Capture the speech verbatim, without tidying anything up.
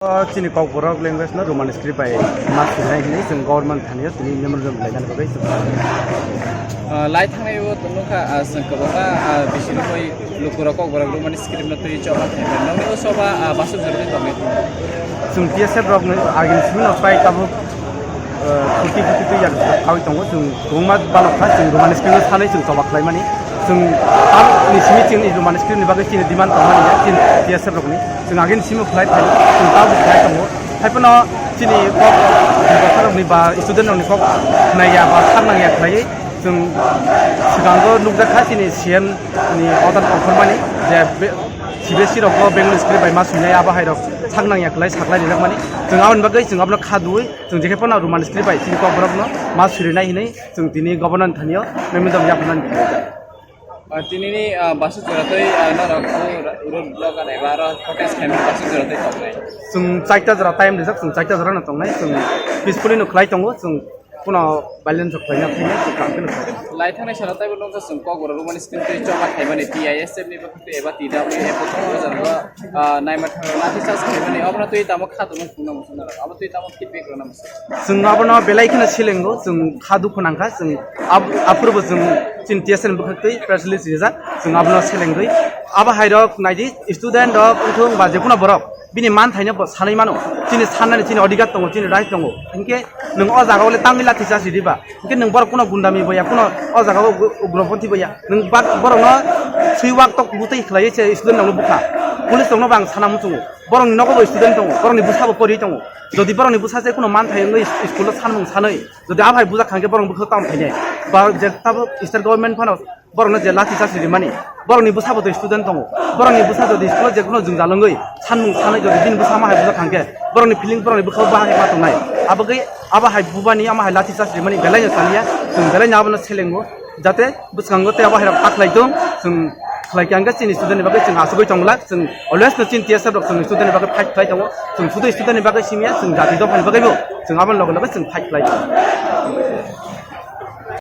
O chini Kokborok language no Roman script bai ma swinai hinwi chwng government thani o tini memorandum lainani bagwi chwng. Ah, lai thangnai o nukha, ah, chwng kwbangma, ah, bisi rokoi lukurok Kokborok Roman script no twi choba thai nokni o soba, ah, basu jora twi tongwi. Chwng T S F rok no agini simi no pai tabuk, ah, khuti khuti twi yak khawi tongo. Chwng kwbangma balok kha chwng Roman script no sanwi chwng choba khlaimani. Chwng tabuk ni simi chini Roman script ni bagwi chini demand tongmani ya chini T S F rok ni. Chwng agini simi khlai phai chwng tabuk khlai tongo. Hai phano chini kok ni ba student rok ni kok naiya ba thang nangya khlaiwi chwng swkango nukjakha chini C M ni order tongkhormani je be-, C B S E rokbo Bengali script bai ma swinai abo hai rok thang nangya khlai saklai rijakmani. Chwng aboni bagwi chwng abono kha duwi chwng jekhe phano Roman script bai chini Kokborok no ma swinai hinwi chwng tini governor ni thani o memorandum yapharnani khlai. Ah, tinini, ah, basu jora twi, ah, norok ro-, ro-, roga nai ba aro protest khaimani basu jora twi tongnai. Chwng chaita jora time rijak, chwng chaita jora no tongnai, chwng peacefully no khlai tongo, chwng kuno violence rok khlaina thangya, chwng kaham khe no khlai. Lai thangnai salo taibo nokha chwng Kokborok Roman script twi choba khaimani T I S F ni bakhe eba T W F o thangma jora, ah, naima thangma lathi charge khaimani, obono twi tamo kha tongmani chwngno muchungna rok, abo twi tamo feedback rwna muchung. Chwng abono belai kheno selengo, chwng kha dukhu nangkha, chwng ab-, aphuru bo chwng chini T S F ni bwkhak twi press release rijak, chwng abono selengwi. Abo hai rok naidi student rok wngthung ba jekunu borok bini manthaino bo sanwi mano, chini sannani chini odhikar tongo, chini right tongo, hinkhe nwng o jaga o le tangwi lathi charge riba, hinkhe nwng borok kuno gundami boya, kuno o jaga o ugroponthi boya, nwng bak-, borokno swi wak tok butwi khlaiwi se student rokno bukha, police rokno bo ang sana muchungo. Borokni nogo bo student tongo, borokni bwsa bo pori tongo. Jodi borokni bwsa se kuno manthai wngwi is-, school o sanmung sanwi, jodi abo hai bujak kha hwnkhe borokni bwkhao tamo phainai. Ba je tabuk state government phano borokno je lathi charge rimani, borokni bwsa bo to student tongo. Borokni bwsa jodi school o je kuno jwngjal wngwi sanmung sanwi jodi bini bwsa ma hai bujak kha hwnkhe borokni feeling borokni bwkhao bahai ma tongnai. Abagwi abo hai bubani ama hai lathi charge rimani belai no chaliya, chwng belai no abono selengo. Jate bwskango tei abo hai rok ta khlai tong, chwng khlai khe hwnkhe chini student ni bagwi chwng asugwi tong glak, chwng always no chini T S F rok chwng student ni bagwi fight khlai tongo, chwng sudu student ni bagwi simiya, chwng jati dophani bagwi bo chwng aboni loge loge chwng fight khlai tongo.